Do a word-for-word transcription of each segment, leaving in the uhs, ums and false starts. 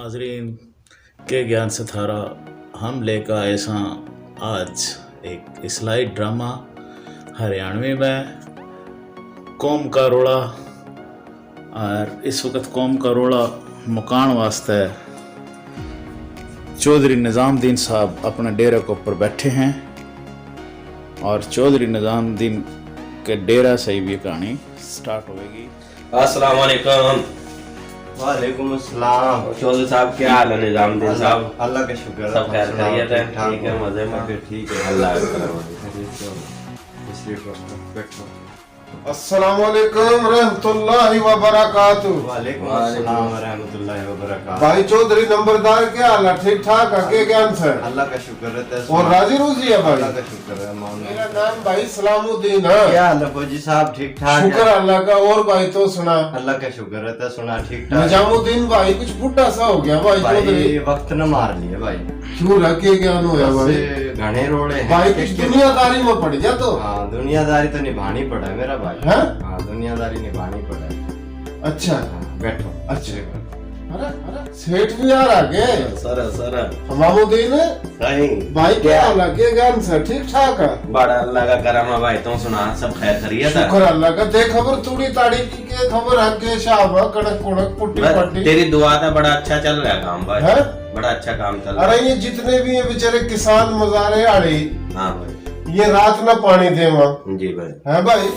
नाजरीन, के ज्ञान से थारा हम लेकर आए सां आज एक इस्लाही ड्रामा हरियाणवी में कौम का रोला। और इस वक्त कौम का रोला मुकाण वास्ते चौधरी निजामुद्दीन साहब अपने डेरे के ऊपर बैठे हैं और चौधरी निजामुद्दीन के डेरा से ही ये कहानी स्टार्ट होगी। अस्सलाम वालेकुम। वालेकुम अस्सलाम। और चौधरी साहब, क्या हाल है? निजामुद्दीन अल्लाह, साहब, अल्लाह का शुक्र है, सब खैर सुनाओ, खैरियत है? ठीक ठाक ठीक है, है? मजे में? तबीयत ठीक है? अल्लाह का करम है। ठीक है। तशरीफ रखो, बैठो। अस्सलाम वालेकुम रहमतुल्लाहि व बरकातुहू। वालेकुम अस्सलाम व रहमतुल्लाहि व बरकातुहू। भाई चौधरी नंबरदार, क्या हाल है? ठीक ठाक है? के ज्ञान से? अल्लाह का शुक्र है, तै और सुना। राजी रोजी है भाई? अल्लाह का शुक्र है, मान लो। मेरा नाम भाई सलामुद्दीन है। क्या हाल है फौजी साहब, ठीक ठाक है? शुक्र अल्लाह का। और भाई तो सुना? अल्लाह का शुक्र है, तै सुना, ठीक ठाक है? निजामुद्दीन भाई कुछ बूढ़ा सा हो गया भाई भाई, चौधरी। वक्त ने मार लिए भाई। क्यों रे, के ज्ञान होया बस भाई? घणे रोले हैं। भाई, कुछ एक दुनियादारी में पड़ गया तो। हाँ, दुनियादारी तो निभानी पड़ा है मेरा भाई। हैं? हाँ, दुनियादारी निभानी पड़ा है। अच्छा। हाँ, बैठो। अच्छा। अरे, अरे, सेठ भी आ रहा के? सारा, सारा। हमामुद्दीन? सही। भाई, क्या क्या? हाल है? के ज्ञान से? ठीक ठाक है? बड़ा अल्लाह का करम है भाई, तू सुना, सब खैर खैरियत है? शुक्र अल्लाह का। देख खबर तूड़ी ताड़ी की, के खबर है? के शाह, कड़क कुड़क, पुट्टी बस पट्टी। तेरी दुआ था, बड़ा अच्छा चल रहा है काम भाई। हैं? बड़ा अच्छा काम चल रहा अरे है। ये जितने भी ये बेचारे किसान मजारे आड़े, हाँ भाई। ये रात ना पानी देवा। जी भाई। है भाई,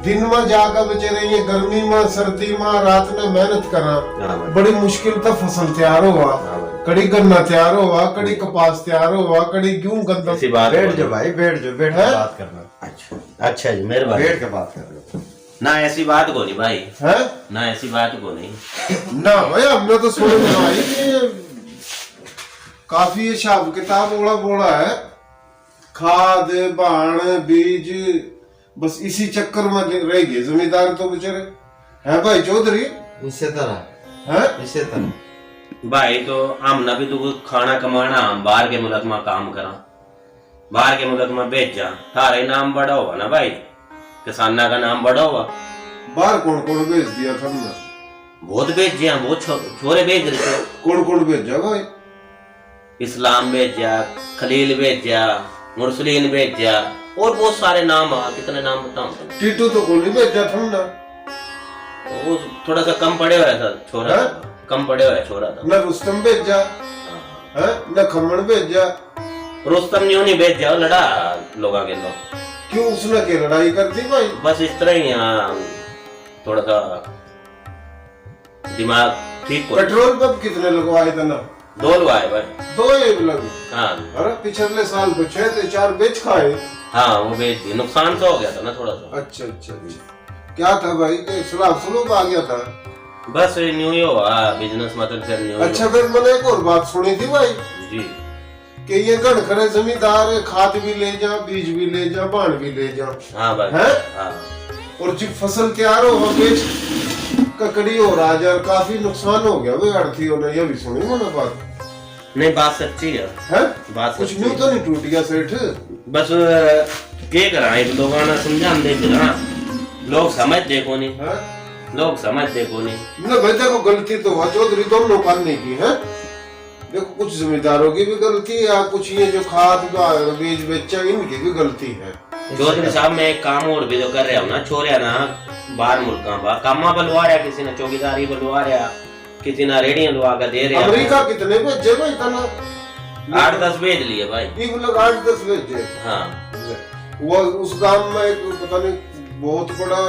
दिन में जाकर बेचारे ये गर्मी में, सर्दी में, रात में मेहनत करा। हाँ भाई। बड़ी मुश्किल तै फसल तैयार होवा। हाँ भाई। कड़ी गन्ना तैयार होवा, कड़ी कपास तैयार होवा, कड़ी गेहूं गंदम। ऐसी बात बैठ बोलो। जा भाई, बैठ जा, बैठ के हैं? बात करना। अच्छा, अच्छा जी, मेहरबानी। बैठ के बात कर लो। ना, ऐसी बात को नहीं भाई। हैं? ना, ऐसी बात को नहीं। ना भाई, हमने तो सुना भाई कि काफी हिसाब किताब ओला बोला है। खाद, बाण, बीज, बस इसी चक्कर में रह गए जमींदार तो बेचारे। है भाई चौधरी? इसे तरह। हैं? इसे तरह। भाई, तो हम ना भी तो खाना कमाना, हम बाहर के मुल्क में काम करा, बाहर के मुल्क में भेजा, थारा ही नाम बड़ा होगा ना भाई, किसाना का नाम बड़ा होगा। बाहर कौन कौन भेज दिया थमने? बहुत भेजे हैं, बहुत छो-, छोरे भेज रहे थे। कौन कौन भेजा भाई? इस्लाम भेजा, खलील भेजा, मुरसलीन भेजा, और बहुत सारे नाम आ, कितने नाम बताऊं तुमने? टीटू तो कोनी भेजा थमने? वो थोड़ा सा कम पड़े हुआ था छोरा, हाँ? कम पड़े हुआ छोरा था। ना रुस्तम भेजा, हाँ। हैं? ना खम्मण भेजा। रुस्तम न्यू नहीं भेजा, वो लड़ा लोगों के लो। क्यों, उसने के लड़ाई कर दी भाई? बस इस तरह ही, हाँ, थोड़ा सा दिमाग ठीक हो। पेट्रोल पंप कितने लगवाए थे ना? दो लगवाए भाई। दो ही लग? हाँ। अरे पिछले साल तो छह थे, चार बेच खाए। हाँ, वो बेच दिए, नुकसान तो हो गया था ना थोड़ा सा। अच्छा, अच्छा, अच्छा। क्या था भाई, के सलाब सलूब आ गया था? बस ये न्यू ही हुआ बिजनेस, मतलब फिर न्यू ही अच्छा, हुआ। फिर मैंने एक और बात सुनी थी भाई। जी। कि ये घण खरे जमींदार खाद भी ले जा, बीज भी ले जा, बाण भी ले जा। हाँ भाई। हैं? हाँ। और जब फसल तैयार हो, बेच ककड़ी हो रहा जा, काफी नुकसान हो गया भाई आड़तियों ने, ये भी सुनी मैंने बात। नहीं, बात सच्ची है। हैं? बात कुछ सच्ची न्यू है। तो नहीं टूट गया सेठ? बस, अ, के करा, एक दो गाना समझाते फिर, हाँ। लोग समझते को नहीं। हैं? लोग समझते को नहीं। ना भाई, देखो, गलती तो हुआ, चौधरी दोनों कान नहीं की, हैं? देखो, कुछ जमींदारों की भी गलती है, कुछ ये जो खाद बा-, बीज बेचा, इनकी भी गलती है। चौधरी साहब, मैं एक काम और भी तो कर रहा हूँ ना, छोरिया ना बाहर मुल्कां बा, कामा बलवा रहा, किसी ने चौकीदारी बलवा रहा, किसी ने रेड़ियां लवा के दे रहा। अमेरिका कितने भेजे भाई तने? आठ दस भेज लिए भाई। एक लोग आठ दस भेजे। हाँ। वो उस गांव में एक पता नहीं बहुत बड़ा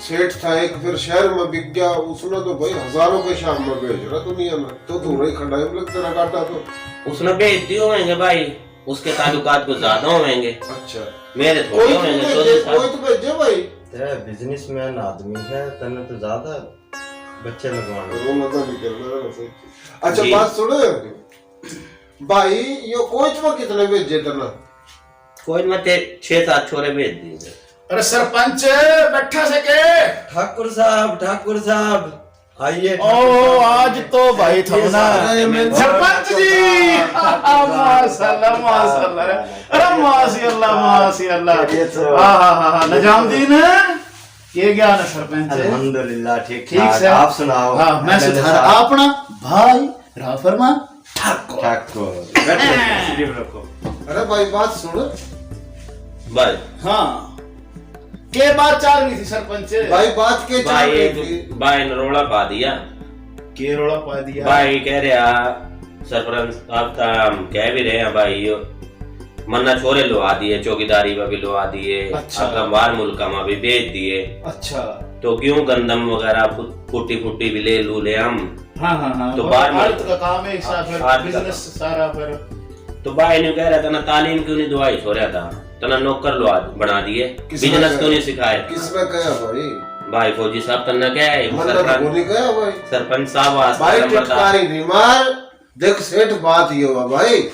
सेठ था एक, फिर शहर में बिक गया, उसने तो भाई हजारों के शाम में भेज रहा दुनिया में, तो तू वही खड़ा है, बोले तेरा काटा तो। उसने भेज दिए होंगे भाई, उसके ताल्लुकात कुछ ज्यादा होंगे। अच्छा। मेरे थोड़े कोई तो होंगे, भेजे, चौधरी साहब। कोई तो भेजे भाई। तेरा बिजनेसमैन आदमी है, तन्ने तो ज्यादा बच्चे लगवाने। रोना तो नहीं करना, रोना सही। अच्छा, जी। बात सुन भाई, यो कोच में कितने भेजे तन्ने? कोई मत, छह सात छोरे भेज दिए। अरे सरपंच बैठा से के? ठाकुर साहब, ठाकुर साहब, आइए, ओ, ठाकुर साहब, आज तो भाई बैठिए थमना। साहब। सरपंच जी, माशाल्लाह, माशाल्लाह। अरे माशाल्लाह, माशाल्लाह। खैरियत से हो? हाँ, हाँ, हाँ, हाँ, निजामुद्दीन। के ज्ञान है सरपंच? अल्हम्दुलिल्लाह, ठीक ठीक ठाक। से। आप सुनाओ? हाँ, मैं एमएलए सुधार साहब। अपना भाई राफरमा ठाकुर। ठाकुर। बैठो, तशरीफ रखो। अरे भाई, बात सुन। भाई। हाँ। के बात चाल रही थी सरपंच? भाई, बात के चाल भाई, रही थी? भाई ने रोला पा दिया। के रोला पा दिया? भाई कह रहा, सरपंच साहब, तो हम कह भी रहे हैं भाई, यो मन्ना छोरे लुआ दिए, चौकीदारी में भी लुआ दिए, अच्छा। अगर बाहर मुल्का में भी भेज दिए। अच्छा। तो क्यों गंदम वगैरह फु-, फूटी फूटी भी ले लू ले हम। हाँ, हाँ, हाँ। तो और बाहर आड़त मुल्क का काम है, एक साथ फिर आड़त का बिजनेस काम। सारा फिर। तो भाई ने कह रहा था ना, तालीम क्यों नहीं दवाई छोरा था, तना नौकर लुआ बना दिए, किसने बिजनेस कहा? क्यों नहीं सिखाए? किसने कहा भाई? भाई फौजी साहब, तन्ने क्या है? मन्ने तो सरपंच, कोनी कहा भाई। सरपंच साहब, आज भाई, नंबर दा- टिटकारी नहीं मार। देख सेठ, बात ये हुआ भाई।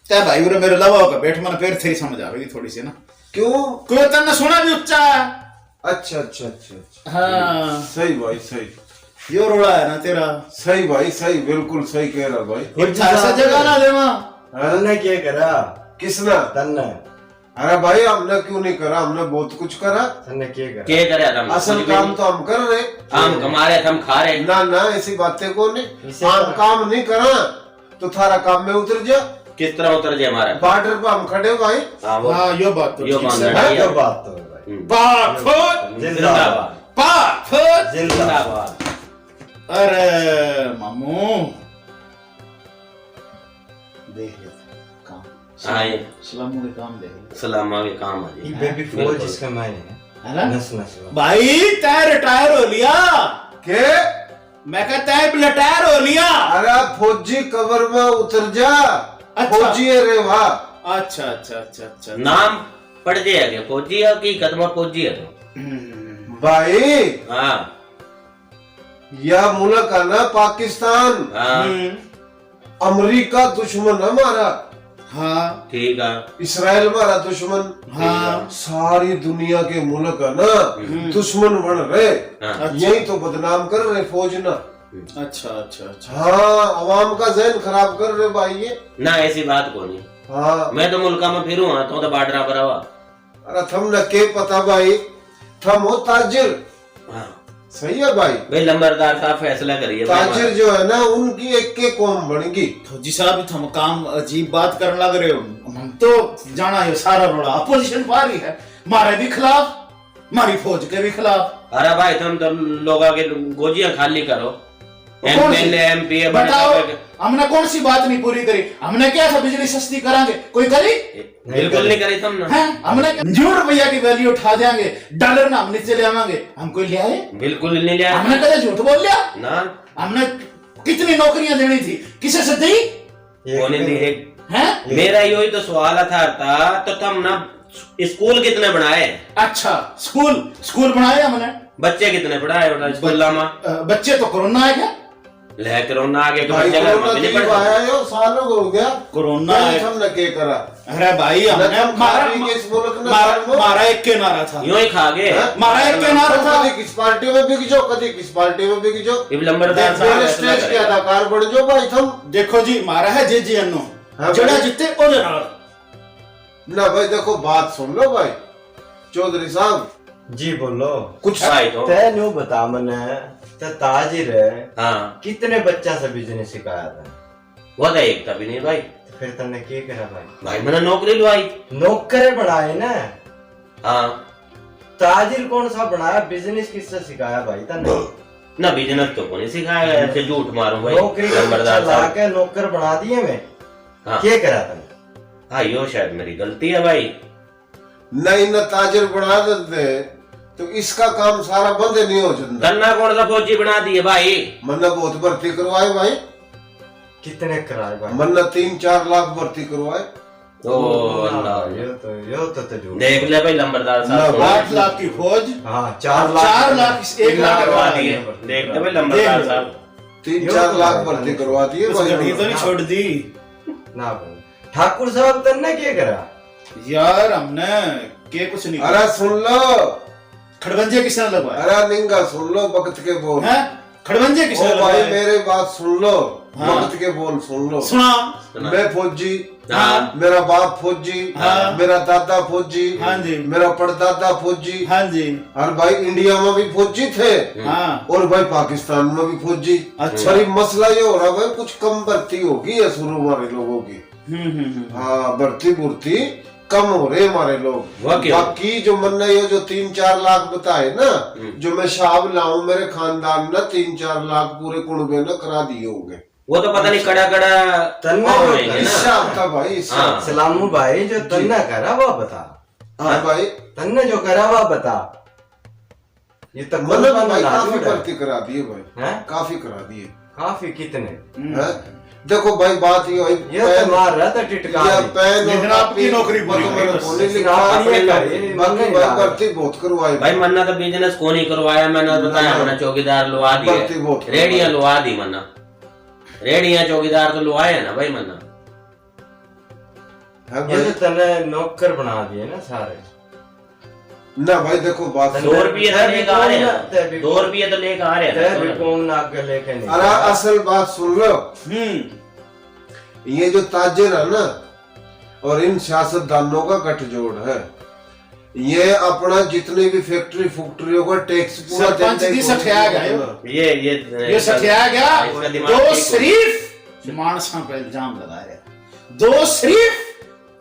तै भाई उरे मेरे लावा होकर बैठ, मन फिर तेरी समझ आवेगी थोड़ी सी ना। क्यों? क्यों तन्ने सुना भी उच्चा है। अच्छा, अच्छा, अच्छा, अच्छा। हाँ। सही भाई, सही। यो रोला है ना तेरा। सही भाई, सही, बिल्कुल सही कह रहा भाई। और ऐसा जगह ना देवा। हाँ? तन्ने के करा? किसने? तन्ने। अरे भाई, हमने क्यों नहीं करा? हमने बहुत कुछ करा। तन्ने के करा? के करे हम? असल कुछ भी काम नहीं। तो हम कर रहे। हम कमा रहे, हम खा रहे। ना, ना, ऐसी बातें को नहीं। इसे हम करा। काम नहीं करा, तो थारा काम में उतर जा। किस तरह उतर जाए हमारा? बॉर्डर पे हम खड़े भाई। हाँ, वो हाँ, यो बात तो यो ठीक बात से है। है। यो बात तो है भाई। हम्म। पाक फौज जिंदाबाद। जिंदाबाद। पाक फौज जिंदाबाद। जिंदाबाद। अरे मामू, देख ले काम। हाँ, ये सलामों के काम देख ले। सलामा के काम आ ये जाए। बेबी फौज बिल्कुल। इसका मायने है। है ना? नस, नस, नस। भाई, तै रिटायर हो लिया। के? मैं कहता है, रिटायर हो लिया। अरे फौजी कवर में उतर जा। अच्छा। फौजी है रे वाह। अच्छा, अच्छा, अच्छा, अच्छा। नाम पड़ जाएगा फौजी, हकीकत में फौजी है तो। हम्म। भाई। हाँ। या मुल्क है ना पाकिस्तान। हाँ। हम्म। अमेरिका दुश्मन है हमारा। हाँ। ठीक है। इसराइल हमारा दुश्मन। हाँ। सारी दुनिया के मुल्क है ना, हम्म। दुश्मन बन रहे। हाँ। अच्छा। यही तो बदनाम कर रहे फौज ना। अच्छा, अच्छा, अच्छा। हाँ, अवाम का जहन खराब कर रहे भाई ये। ना, ऐसी बात को नहीं। हाँ। मैं तो मुल्का में फिरूँ हाँ, तो, तो बॉर्डर पर आवा। अरे थमने के पता भाई, थम हो ताजिर। हाँ। सही है भाई। भाई लंबरदार साहब फैसला करिए भाई ताजिर हमारा। जो है ना, उनकी एक के कौम बन गई। फौजी साहब, थम काम अजीब बात करने लग रहे हो। हम तो जाना है सारा रोड़ा अपोजिशन पा रही है, मारे भी खिलाफ, मारी फौज के भी खिलाफ। अरे भाई, तुम तो लोगों के गोजियां खाली करो। कौन सी? एमएलए, एमपी बताओ, बने। हमने कौन सी बात नहीं पूरी करी? हमने क्या था बिजली सस्ती करांगे, कोई करी? बिल्कुल नहीं करी तुमने। हैं? हमने क्या, जो रुपया की वैल्यू उठा देंगे, डॉलर ना हम नीचे ले आवांगे, हम कोई ले आए? बिल्कुल नहीं ले आए। हमने कदे झूठ बोल लिया? ना। हमने कितनी नौकरियां देनी थी, किसे से दी? एक कोने भी दी नहीं। हैं? मेरा योही तो सवाल था, था, तो तुम ना स्कूल कितने बनाए? अच्छा, स्कूल, स्कूल बनाए हमने। बच्चे कितने पढ़ाए उठा स्कूल लामा? अ, बच्चे तो कोरोना आ गया। ले, कोरोना आ गया तो भाई, बच्चे घर कोरोना में नहीं तो पढ़ते। आया यो, साल हो गया। कोरोना भाई, आया। हमने के करा? अरे भाई, हमने ना तुम मारा, खा पी के इस मुल्क में मारा, मारा एक के नारा था। यूं ही खा गए। हैं? मारा एक के नारा था। कभी किस पार्टी में बिक जाओ, कभी किस पार्टी में बिक जाओ। इब लंबरदार देख, साहब मेरे ऐसा स्टेज लग के रहा है। अदाकार बन जाओ भाई तुम। देखो जी, मारा है जे जे अन्नो। हाँ जड़ा भाई। जित्ते ओदे नाल। ना भाई, देखो, बात सुन लो भाई, चौधरी साहब। जी, बोलो। कुछ भाई तो। तै न्यू बता मने, तै ताजिर है, हाँ। कितने बच्चा से बिजनेस सिखाया था? वो तो एक था भी नहीं भाई। तो फिर तन्ने के करा भाई? भाई, मैंने नौकरी लुआई। नौकरे बनाए ना। हाँ। ताजिर कौन सा बनाया, बिजनेस किससे सिखाया भाई तन्ने? ना, बिजनेस तो कोनी सिखाया, ऐसे झूठ मारूं भाई, नौकरी के नंबरदार पीछे साहब। लाके नौकर बना दिए मैं। हाँ। के करा तन्ने? हाँ, यो शायद मेरी गलती है भाई। नहीं, ना ताजिर बना देते तो इसका काम सारा बंद नहीं हो जाता। तन्ना कौन सा फौजी बना दिए भाई? मन्ने बहुत भर्ती करवाए भाई। कितने कराए भाई? मन्ने तीन चार लाख भर्ती करवाए। ओ अल्लाह। यो तो, यो तो, तो झूठ। देख ले भाई, लंबरदार साहब, ना, सुन। आठ लाख की फौज। हाँ, चार लाख। चार लाख, एक लाख करवा दिए। देख ले भाई, लंबरदार साहब। तीन चार लाख भर्ती करवा दिए उस भाई। घड़ी तो नहीं छोड़ दी। ना भाई। ठाकुर साहब, तन्ने के करा? यार, हमने के कुछ नहीं अरे करा। सुन लो। खड़बंजे किसने लगवाए? अरे निंगा सुन लो, वक्त के बोल। हैं? खड़बंजे किसने ओ भाई, लगवाए? मेरे बात सुन लो। हाँ। वक्त के बोल सुन लो। सुना। मैं फौजी, हाँ। मेरा बाप फौजी, हाँ। मेरा दादा फौजी, हाँ जी। मेरा परदादा फौजी। हाँ जी। और भाई, इंडिया में भी फौजी थे। हाँ। और भाई, पाकिस्तान में भी फौजी। अच्छा। पर ये मसला ये हो रहा भाई, कुछ कम भर्ती होगी है शुरू हमारे लोगों की। हम्म, हम्म, हम्म। हाँ, भर्ती भर्ती कम हो रहे हमारे लोग। वाकई। बाकी जो मन्ने ये जो तीन चार लाख बताए ना, हम्म। जो मैं शाब लाऊं, मेरे खानदान ने तीन चार लाख पूरे कुणबे ने करा दिए होंगे। वो तो पता नहीं कड़ा कड़ा तन्ने हाँ, जो होएंगे ना। हिसाब था भाई, हिसाब। हाँ। सलामू भाई, जो जी। तन्ने करा वो बता। हाँ भाई। तन्ने जो करा वो बता। ये तो मतलब कोरोना भाई, में काफी लागू है। भर्ती करा दिए भाई। हैं? काफी करा दिए। काफी कितने? हम्म। हैं? देखो भाई, बात ये हुई, ये तो पेन, मार रहा था टिटका ये भी। पेन और लेकिन आपकी कॉपी, नौकरी वो तो पूरी मैंने हुई। कौन नहीं लिखा। आपने ये कहा, ये बाकी नहीं भाई, लगा। भर्ती बहुत करवाई। भाई, मन्ना तो बिजनेस को नहीं करवाया, मैंने ना, बताया, ना। हमने चौकीदार लुआ दिए, भर्ती बहुत रेडियां करवाई। लुआ दी मन्ना, रेडियां चौकीदार तो लुआए हैं ना भाई मन्ना। है ये भाई। तो तने नौकर बना दिए ना सारे। ना भाई, देखो बात दो सुनो। रुपये तो तै लेके आ रहे हैं। तै भी दो रुपये तो लेके आ रहे हैं तै ना। भी कौन ना आगे लेके नहीं अरे, आया। असल बात सुन लो। हम्म। ये जो ताजिर है ना, और इन सियासतदानों का गठजोड़ है, ये अपना जितने भी फैक्ट्री फुक्ट्रियों का टैक्स पूरा सरपंच देते जी ही सठिया गया। ये, ये, ये सठिया गया। इसका दिमाग दो ठीक हो। शरीफ मानसा पे इल्जाम लगा रहे, दो शरीफ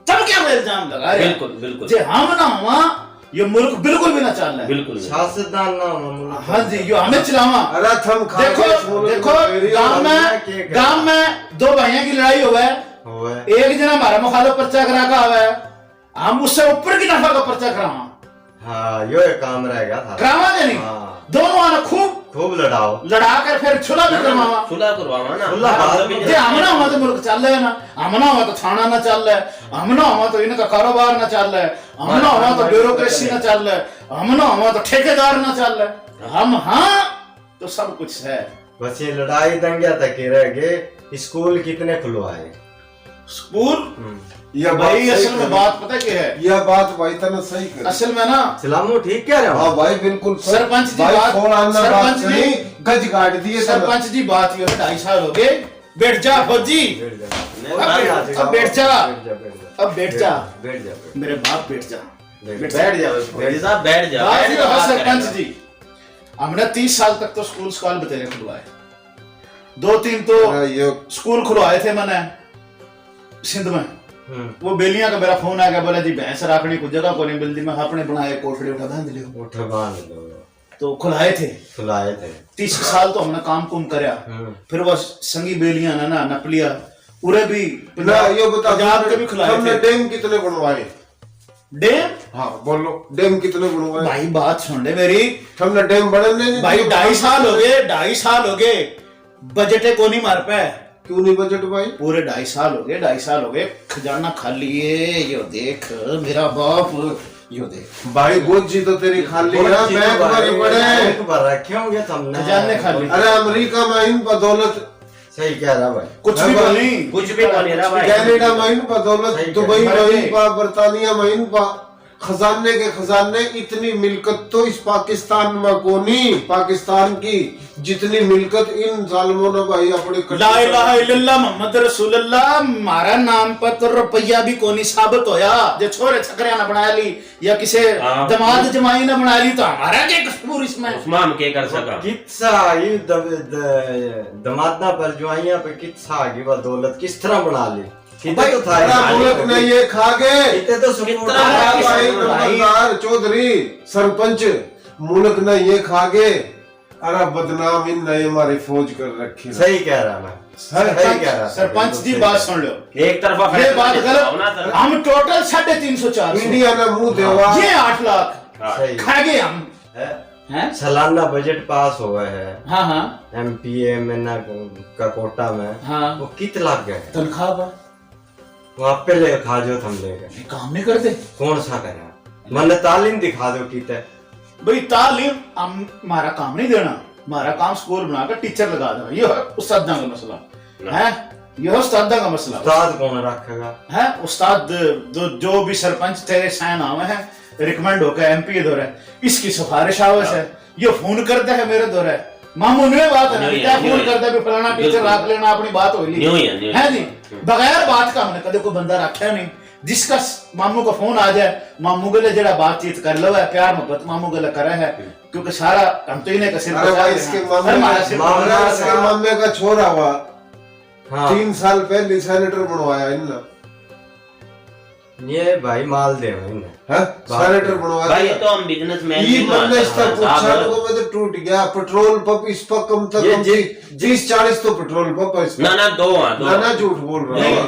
तब क्या वो इल्जाम लगा रहे? बिल्कुल, बिल्कुल। जे हम ना हुआ, ये मुल्क बिल्कुल भी ना चल रहा है। बिल्कुल भी। सियासतदान ना हुआ मुल्क। हाँ जी, यो हमें चलावा। अरे थम खा देखो, के छोड़ देखो, दो, मेरी गांव में, क्या कर गांव में दो भाइयों की लड़ाई हुआ है। हुआ है। एक जना हमारा मुखालफ पर्चा करा का हुआ है, हम उससे ऊपर की दफा का पर्चा करावा। हाँ, यो एक काम रह गया था। करावा के नहीं? हाँ। दोनों आना खूब खूब लड़ाओ। लड़ा कर फिर सुलह भी ना, ना, करवावा। सुलह करवावा ना। सुलह हाँ, बात में जे हम ना हुआ तो मुल्क चल रहा है ना, हम ना हुआ तो थाना ना चल रहा है, हम ना हुआ तो इनका कारोबार ना चल रहा है, हम ना हुआ तो ब्यूरोक्रेसी ना चल रहा है, हम ना हुआ तो ठेकेदार ना चल रहा है। हम हाँ तो सब कुछ है। बस ये लड़ाई दंग्या तक ही रह गए। स्कूल कितने खुलवाए? स्कूल? हम्म। या भाई, बात सही असल में कह रहे। बात पता क्या है? या बात भाई तने सही कर। असल में ना सलामू ठीक कह रहे हो। हाँ भाई, बिल्कुल सही। सरपंच जी भाई, बात, फोन आना बात सरपंच जी, नहीं, गज काट दिए तने। सरपंच जी बात ये है, ढाई साल हो गए। बैठ जा फौजी। बैठ जा। नहीं, अब, भाई, आ जाओ। अब बैठ जा। बैठ जा, बैठ जा। अब बैठ जा। बैठ जा, बैठ जा। मेरे बाप बैठ जा। बैठ जा। बैठ जा, फौजी साहब, बैठ जा। बात बैठ ये जा, है बात सरपंच करेगा। जी, हमने तीस साल तक तो स्कूल स्काल बतेरे खुलवाए, दो तीन तो हाँ, ये स्कूल खुलवाए थे मैंने सिंध में। हम्म। वो बेलियां का मेरा फोन आ गया, बोला जी भैंस राखने को जगह को नहीं मिलती, मैं अपने बनाए कोठड़ी उठा बांध लियो। उठा बांध लो। तो खुलाए थे। खुलाए थे। तीस साल तो हमने काम कुम करया। हम्म। फिर वो संगी बेलियां ना, ना नप लिया। उरे भी ना, पंजाब, ये बता, पंजाब के भी खुलाए हमने थे। डैम कितने बनवाए? डैम? हाँ, बोलो, डैम कितने बनवाए? भाई, बात सुन ले मेरी। हमने डैम बनने नहीं भाई, दिए। ढाई साल हो गए, ढाई साल हो गए, बजट है कोनी मार पे। क्यों नहीं बजट भाई? पूरे ढाई साल हो गए, ढाई साल हो गए, खजाना खाली है। यो देख मेरा बाप, यो देख। भाई, गोजी तो तेरी खाली है, गोजी तो बैंक भाई भरी पड़े। बैंक भर रखे होंगे तुमने। खजाने खाली। अरे, अमेरिका में इन पर दौलत सही कह रहा भाई। कुछ भी कोनी। कुछ भी कोनी रहा भाई। कनाडा में इन पा दौलत, सही कह रहा। दुबई में इन पा, बर्तानिया में इन पा, खजाने के खजाने। इतनी मिलकत तो इस पाकिस्तान में कोनी, पाकिस्तान की जितनी मिलकत इन जालमों ने भाई अपने कट्टे ला इलाहा इल्लल्लाह मोहम्मद रसूलुल्लाह, म्हारा नाम पर तो रुपया भी कोनी साबित होया। जे छोरे छकरिया ना बना ली, या किसे हाँ। दमाद जमाई ना बना ली, तो हमारा क्या कसूर इसमें? उसमें हम क्या कर सका? कित सा ये द-, द-, दमादा पर जवाइयां पे कित सा आगी वा दौलत किस तरह बना ली? किते भाई, तो था बड़ा ही मुल्क ने ये खा गए। किते तो सुकून कितना था। भाई, भाई, नंबरदार, चौधरी, सरपंच, मुल्क ने ये खा गए। अरे बदनाम इन नए हमारी फौज कर रखी है। सही कह रहा मैं। सही कह रहा। सरपंच जी, बात सुन लो। एक तरफा ये बात गलत। हम टोटल साढ़े तीन सौ, चार सौ। इंडिया ने मुंह देवा। ये आठ लाख हाँ। सही। खा गए हम। है? हैं? सालाना बजट पास हुआ है। हाँ, हाँ। एमपीए, एमएनए का कोटा में। हाँ। वो कित लाख गए? तनख्वाह पर। वो आप पहले खा जो थम लेगा। ये काम नहीं करते। कौन सा करा? मैंने तालीम दिखा दो कित है। भाई, तालीम हम, हमारा काम नहीं देना। हमारा काम स्कूल बना के टीचर लगा देना। ये है उस्तादा का मसला। ना। है? ये है उस्तादा का मसला। उस्ताद कौन रखेगा? है? उस्ताद जो, जो भी सरपंच तेरे साइन आवे हैं, रिकमेंड होकर एमपी दौरे, इसकी सिफारिश आवे से, ये फोन करता है मेरे दौरे। मामू ने बात है ना, क्या फोन करता भी फलाना टीचर राख लेना, अपनी बात हो ली। न्यू ही है, न्यू ही है। जी। हम्म। बगैर बात का हमने कदे कोई बंदा रखा नहीं, जिसका स-, मामू का फोन आ जाए, मामू के लिए जरा बातचीत कर लो है, प्यार मोहब्बत मामू के लिए करे है, हम्म। क्योंकि सारा हम तो इन्हें का सिर अरे बचा भाई, रहे हैं। इसके मामू हर हमारा का, सिर मामू बचा इसके रहे हैं। मामे का छोरा हुआ, हाँ। तीन साल पहले सेनेटर बनवाया इनने। ये भाई माल दे भाई ने। हैं? बात सेनेटर बनवा भाई, दिया। ये तो हम बिजनेसमैन ये भी बंदा मानते इसका हैं, पूछा साहब। तो मैं तो टूट गया। पेट्रोल पंप इस पर कम से ये कम जी, तीस चालीस तो पेट्रोल पंप है इस पर। ना, ना, दो, हाँ, दो। ना, ना, झूठ बोल रहा नहीं, हूँ।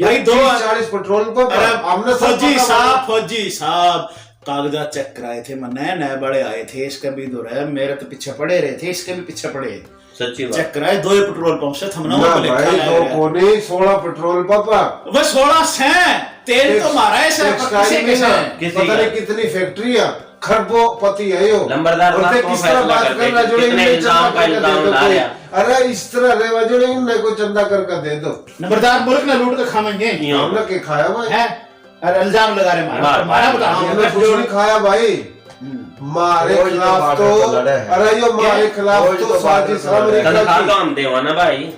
भाई, दो तीस चालीस पेट्रोल पंप है। अरे, हमने सब फौजी पता साहब, लगा। फौजी साहब, कागजात चेक कराए थे, मैं नए, नए बड़े आए थे, इसके भी दो रहे, मेरे तो पीछे पड़े रहे थे, इसके भी पीछे पड़े। सच्ची बात। चेक कराए, दो ही पेट्रोल पंप से थमने ना वो भाई, लिखा दो है। कोनी, सोलह पेट्रोल पंप है। वो सोलह से, तेल तो टेक्स-, मारा है सर, टेक्सटाइल किसी में किसी ना, है। किसी पता का। नहीं कितनी फैक्ट्री है, खरबों पति है यो। नंबरदार और साहब, ते तो किस तरह फैसला बात कर दे, कर रहा है, जो कितने इनने इल्जाम चंदा का करके इल्जाम दे दो ला कोई। रहा है। अरे इस तरह रहवा जो नहीं, इनने कोई चंदा करके दे दो। नंबरदार मुल्क ने लूट के खावेंगे। हाँ। हमने के खाया हुआ है? है? अरे इल्जाम लगा रहे हमारा, वाह, हमारा वाह। बता दिया। हमने कुछ नहीं खाया भाई। हम्म। मारे रोज तो खिलाफ बात तो, है, लड़े हैं। अरे यो मारे हैं? खिलाफ रोज तो तो बात साजिश है, अमरीका तनख्वाह की। तो हम देवा ना भाई।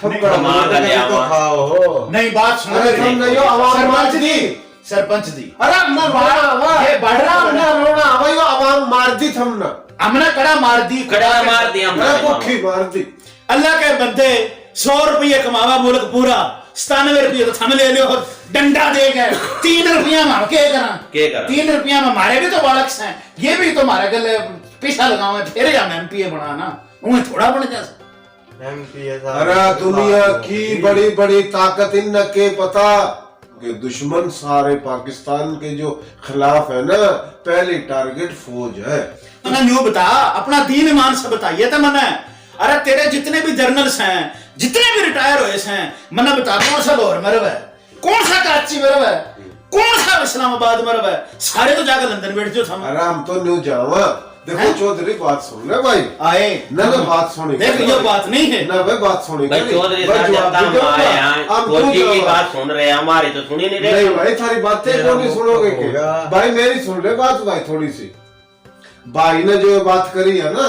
थप्पड़ नहीं, मार के तो लिया। खाओ हो। नहीं, बात सुनो अरे मेरी। थमने यो आवाम सरपंच मार दी, दी। सरपंच दी। अरे हमने रोना आवा। ये बढ़ रहा अरे है। हमने रोना आवा, यो आवाम मार दी थमने। हमने कड़ा मार दी, कड़ा मार दी हमने। अरे कोठी मार दी। अल्लाह के बंदे, सौ रुपये कमावा मुल्क पूरा, सतानवे रुपये तो थम ले लो, डंडा दे के, तीन रुपया में हम के करा? के करा? तीन रुपया में हमारे भी तो बालक हैं, ये भी तो हमारे गले पैसा लगावे, फिर हम एमपीए बनाना, उन्हें थोड़ा बन जा। एमपीए साहब, अरे दुनिया की बड़ी बड़ी ताकत इनने के पता, के दुश्मन सारे पाकिस्तान के जो खिलाफ है ना, पहले टारगेट फौज है। ना न्यू बता, अपना दीन ईमान से बताइए तो मने। अरे तेरे जितने भी जर्नल्स हैं, जितने भी रिटायर हुए हैं, मने बता कौन सा लाहौर में रहे, कौन सा कराची में रहे, कौन सा इस्लामाबाद में रहे, सारे तो जाकर लंदन बैठ जाओ थम। अरे हम तो न्यू जावा। देखो हैं? चौधरी, बात सुन ले भाई। आए। ना, ना, बात सुनी देख, कर ये भाई। बात नहीं है। ना भाई, बात सुनी भाई, कर। चौधरी भाई, साहब जवाब जब दे हम दो आए ना। हैं, हम फौजी क्यों की जवाब? बात सुन रहे हैं, हमारी तो सुनी नहीं रहे। नहीं भाई, थारी बातें तेरा कौन नहीं मुंह सुनोगे तो के? होगा। भाई, मेरी सुन ले बात भाई थोड़ी सी। भाई ने जो ये बात करी है ना,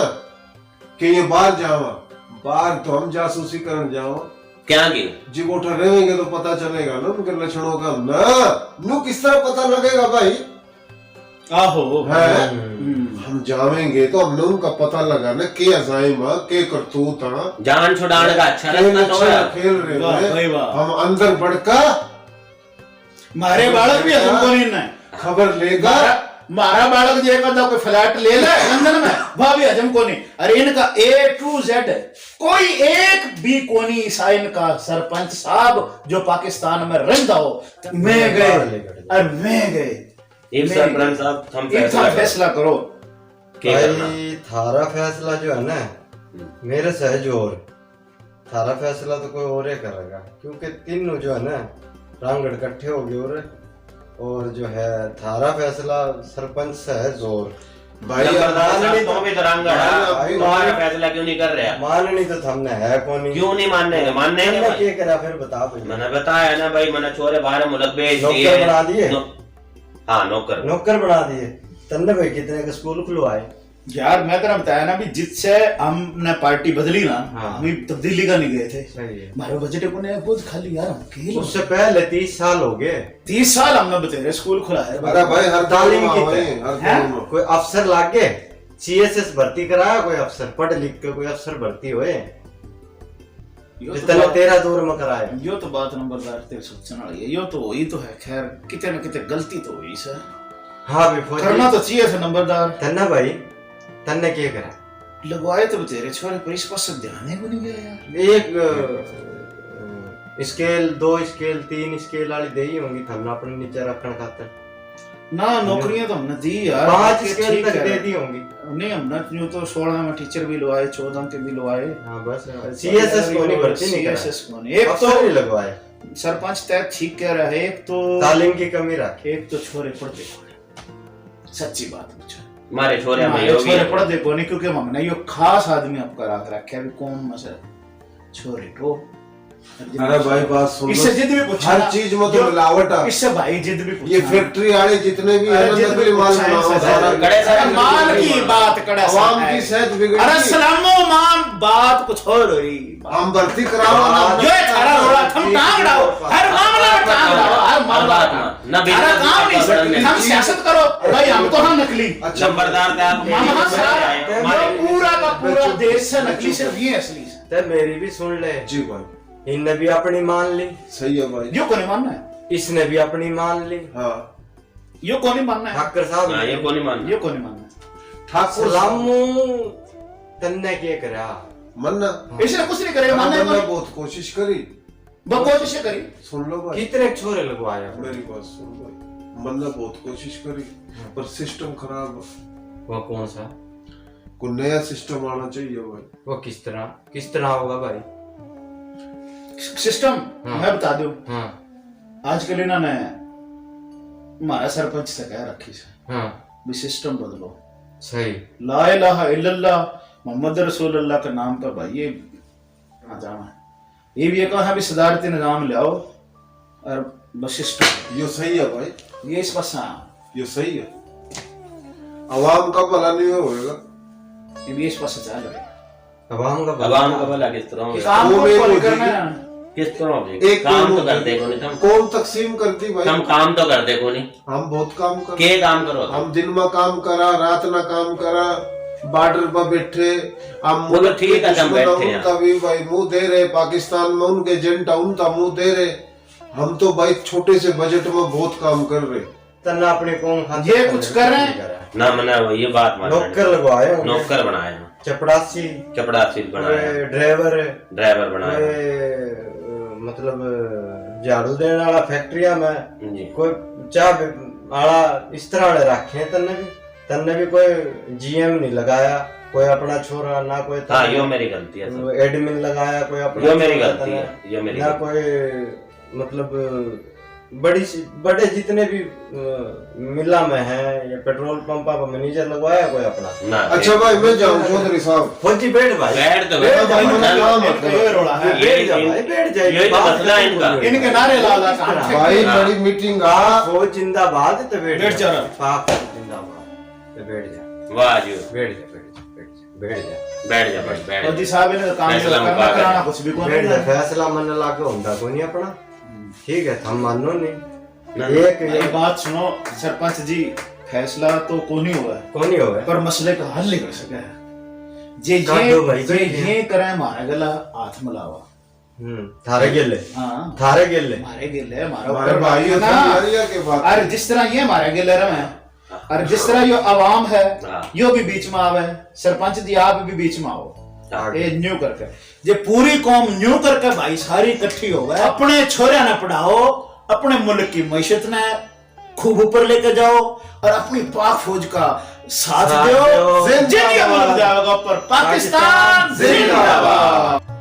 कि ये बाहर जावा, बाहर तो हम जासूसी करन जावा। क्या की? जी, वो ठहरेंगे तो पता चलेगा ना उनके लक्षणों का ना। न्यू किस तरह पता लगेगा भाई? आहो। हैं? हम्म। हम जावेंगे तो हमने उनका पता लगाना, के अजाइम आ, के करतूत आ। जान छुड़ाने का अच्छा के रास्ता तो नक्शा है। खेल रहे वाह हैं। भाई वाह। हम अंदर बढ़का मारे बालक भी हजम कोनी ना। खबर लेगा। मारा, मारा बालक जे कहता कोई फ्लैट ले ले लंदन में, वह भी हजम कोनी। अरे इनका A to Z, कोई एक भी कोनी सा इनका सरपंच साहब जो पाकिस्तान में रहंदा हो। मैं गए, अरे मैं गए। इब सरपंच साहब, थम इब फैसला थम करो। फैसला करो। के करना? भाई, थारा फैसला जो है ना, हम्म। मेरे से जोर, थारा फैसला तो कोई और ही करेगा, क्योंकि तीनों जो है ना, रांगड़ इकट्ठे हो गए और, और जो है, थारा फैसला सरपंच से है जोर। भाई, नंबरदार साहब, तुम भी तो रांगड़ है। भाई, तुम्हारा फैसला क्यों नहीं कर रहे? माननी तो थमने है कोनी। क्यों नहीं मानने? मानने के भाई। के करा फिर बता भाई। मैंने बताया ना भाई, मैंने छोरे बाहर मुल्क भेज दिए। नौकर बना दिए? नो-, हाँ, नौकर। नौकर बना दिए। तन्ने भाई कितने के स्कूल खुलवाए? यार, मैं तेरा बताया ना भी, जिससे हमने पार्टी बदली ना, हाँ। हम तब्दीली का नहीं गए थे। सही है। हमारा बजट को नहीं, बहुत खाली यार, हम खेल उससे पहले तीस साल हो गए। तीस साल हमने बतेरे स्कूल खुलाए। अरे भाई, हर तालीम की है। हर हैं? कोई अफसर लाग गए, सीएसएस भर्ती कराया कोई अफसर, पढ़ लिख के कोई अफसर भर्ती होए? यो तो तेरा दौर में कराया। यो तो बात नंबरदार तेरे सोचने वाली है। यो तो हुई तो है, खैर, किते ना किते गलती तो हुई सै। हाँ भी फौजी। करना तो चाहिए था नंबरदार। तन्ने भाई, तन्ने के करा? लगवाए तो बतेरे छोरे, पर इस पास ध्यान ही कोनी गया यार। एक, अ, स्केल, दो स्केल, तीन स्केल वाली दे ही होंगी थमने अपने नीचे रखने खातर। ना, नौकरियां तो हमने दी यार, पांच स्केल तक दे दी होंगी। नहीं, हमने यूं तो सोलह में टीचर भी लवाए, चौदह के भी लवाए। हाँ, बस, सीएसएस को नहीं, भर्ती नहीं करा। सीएसएस को नहीं। एक तो नहीं लगवाए। सरपंच तय ठीक कह रहा है, एक तो तालीम की कमी रहा, एक तो छोरे पढ़ते कोनी। सच्ची बात पूछा। हमारे छोरे में हमारे यो भी छोरे है। पढ़ते कोनी, क्योंकि हमने यो खास आदमी आपका राख रखे अभी कौम में से छोरे को। अरे भाई, बात सुन लो। इससे जिद भी पूछा हर ना। चीज में तो जो मिलावट है। इससे भाई जिद भी पूछा ये ना। फैक्ट्री वाले जितने भी अरे हैं ना, जिद भी नकली माल पूछा बनाओ इनसे। सारा। कड़े सारे अरे माल की बात, कड़े आवाम सारे। की सेहत बिगड़ी। अरे सलामो माम, बात कुछ और हो रही। हम भर्ती कराओ ना। जो है थारा रोला, थम टांग डाओ। हर मामला में टांग डाओ, हर मामला में। ना थारा काम नहीं सर। हम सियासत करो। भाई, हम तो हम नकली। अच्छा। नंबरदार थे आप। मामा साहब, ये पूरा का पूरा देश से नकली सिर्फ ये असली से। ते मेरी भी सुन ले। जी भाई। इनने भी अपनी मान ली। सही है भाई। यो कोनी मानना है। इसने भी अपनी मान ली। हाँ। यो कोनी मानना है। ठाकर साहब हाँ, ने। ये कोनी मानना। यो कोनी मानना है। ठाकुर सलामू, तन्ने के करा? मन्ना। हाँ। इसने कुछ नहीं करे, हाँ, मानना ही मन्ना कोनी। बहुत कोशिश करी। वो कोशिश करी। सुन लो भाई। कितने छोरे लगवाए? मेरी बात सुन भाई। मन्ना बहुत कोशिश करी, हाँ। पर सिस्टम खराब है। वो कौन सा? कोई नया सिस्टम आना चाहिए भाई। वो किस तरह, किस तरह होगा भाई? सिस्टम हाँ। मैं बता दूं। हाँ। आजकल इन्होंने हमारा सरपंच से कह रखी से हाँ। भी सिस्टम बदलो। सही। ला इलाहा इल्लल्लाह मोहम्मद रसूलुल्लाह के नाम पर भाई ये आ जावा। ये भी एक कहा भी सदारती निजाम ले आओ और बस सिस्टम। यो सही है भाई। ये इस पास आ। यो सही है। आवाम का भला नहीं होएगा। ये भी इस पास चल रहे। आवाम का भला। आवाम का भला किस तरह होगा? काम वो कौन, मेरे कौन को करना देगी। है? किस तरह होगी? एक काम कौन तो कर होगी? दे कोनी तुम। कौन तकसीम कर दी भाई? तुम काम तो कर दे कोनी। हम बहुत काम कर। के काम करो? हम दिन में काम करा, रात ना काम करा, बॉर्डर पर बैठे। हम वो तो मुल्क ठीक के है, हम दुश्मन बैठे हैं। उनका भी भाई मुंह दे रहे, पाकिस्तान में उनके एजेंट है, उनका मुंह दे रहे। हम तो भाई छोटे से बजट में बहुत काम कर रहे। तन्ने अपनी कौम खातिर ये कुछ कर रहे हैं। ना मना वो ये बात मान नौकर लगवाए होंगे। नौकर बनाए हैं। चपड़ासी। चपड़ासी बनाए हैं। ड्राइवर। ड्राइवर बनाए हैं। अ, मतलब झाड़ू देने वाला फैक्ट्रिया में जी। कोई चाय वाला इस तरह वाले रखे हैं। तन्ने भी, तन्ने भी कोई जीएम नहीं लगाया, कोई अपना छोरा ना कोई हाँ, यो मेरी गलती है सर। एडमिन लगाया, कोई अपना यो मेरी छोरा गलती तन्ने है, यो मेरी ना गलती। कोई मतलब बड़ी सी, बड़े जितने भी, अ, मिला में हैं या पेट्रोल पंपा पर मैनेजर लगवाया कोई अपना? ना। अच्छा भाई, मैं जाऊं चौधरी साहब। फौजी बैठ भाई। बैठ तो बैठ बैठ जा भाई, भाई, मैंने काम एक है। ये रोला है। बैठ जा ये भाई, बैठ जा। यही तो बात मसला है इनका। इनके नारे ला ला काम। भाई, हाँ। बड़ी मीटिंग आ। फौज जिंदाबाद, तो बैठ बैठ जा। जा। पाक जिंदाबाद, तो बैठ जा। वाह जी। बैठ जा, बैठ जा, बैठ जा, बैठ जा। बैठ जा भाई, बैठ जा। फौजी साहब, इन्हें काम फैसला करना, मुका कराना दे। कुछ भी कौन बैठ जा, है। फैसला मन लागे होंदा कोई नहीं अपना। ठीक है, थम मानो नहीं। ना, एक, ना। एक बात सुनो सरपंच जी, फैसला तो कोनी होवे, कोनी होवे। पर मसले का हल नहीं कर सके। जे ये, भाई, जे ये करे हमारे गला हाथ मिलावा। हम्म, थारे गेले। हाँ। थारे गेले। हमारे गेले, हमारा हमारे ऊपर भाई है ना। अरे जिस तरह ये हमारे गेले रहे हैं, और जिस तरह यो आवाम है, हाँ। यो भी बीच में आवे, सरपंच जी आप भी बीच में आओ। हाँ। ये न्यू करके, ये पूरी कौम न्यू करके भाई सारी इकट्ठी हो गए। अपने छोरिया ने पढ़ाओ, अपने मुल्क की मैशत ने खूब ऊपर लेके जाओ और अपनी पाक फौज का साथ साथ दो। दो। जिंदगी में जाओगा ऊपर। पाकिस्तान जिंदाबाद।